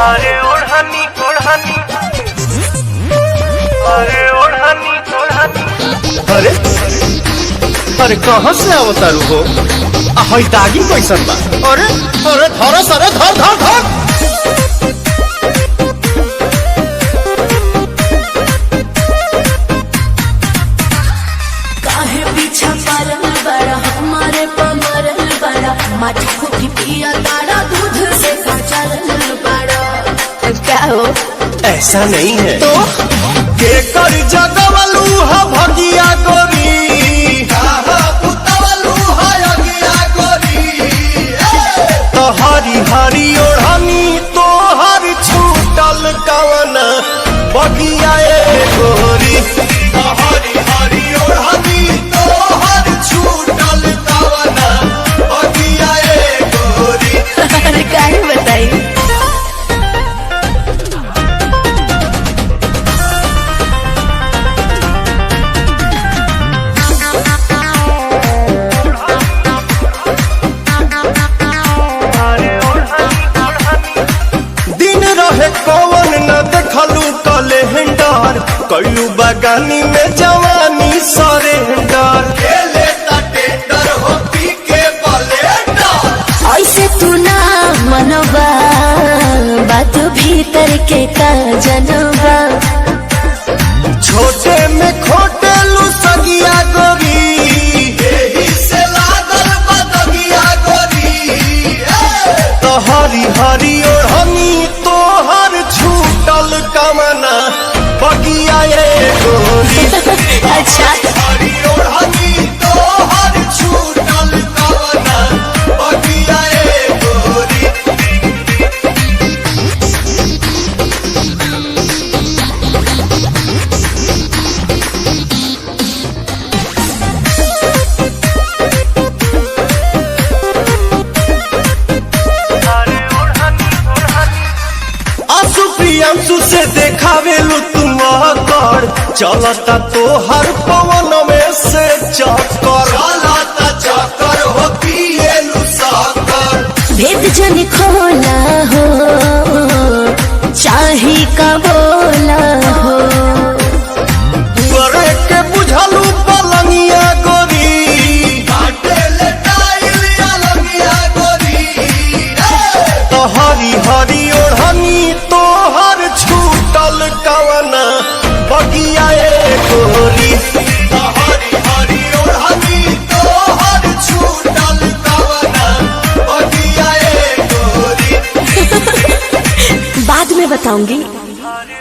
अरे ओढ़नी ओढ़नी, अरे ओढ़नी ओढ़नी। अरे अरे, कहाँ से आवतारू हो? आ हई दागी कैसन बा? अरे अरे, धर सरे, धर धर धर। काहे पीछा परल बड़ा, हमारे पमरल बड़ा, मटको की पिया तारा दूध से कचरल बड़ा, क्या हो? ऐसा नहीं है। तो केकर जगवलू ह भगिया गोरी, तो हरी हरी ओढ़नी तोहर छूटल कवन बगिया ए गोरी? हरी हरी ओढ़नी तोहर छूटल कवन बगिया ए गोरी? अरे काहे बताई। अरे ओढ़नी ओढ़नी। दिन रहे कौन न देखलू कैलेंडर, कैलू बगानी में जवानी सरेंडर। ऐसे तू ना मनवा, बात भीतर के का जनवा। छोटे में खोटे लू सगिया गोरी, से लागल बदगिया गोरी। तो हरी हरी ओढ़नी तोहर छूटल कमना बगिया ए गोरी? अच्छा। हरी ओढ़नी तोहर छूटल कवना बगिया ए गोरी? अरे ओढ़नी ओढ़नी। आंसू प्रियांशु से देखावेलू तुम कर, चलता तोहर पवन में से चक्कर, चलता चक्कर हो पिएलू साकर। भेद जन खोला हो, चाही का बोला हो। करे के बुझलू पलंगिया गोरी, तो हरी हरी ओढ़नी तोहर छूटल कवना बगिया ए गोरी? हरी हरी ओढ़नी तोहर छूटल कवना बगिया ए गोरी? बाद में बताऊंगी। अरे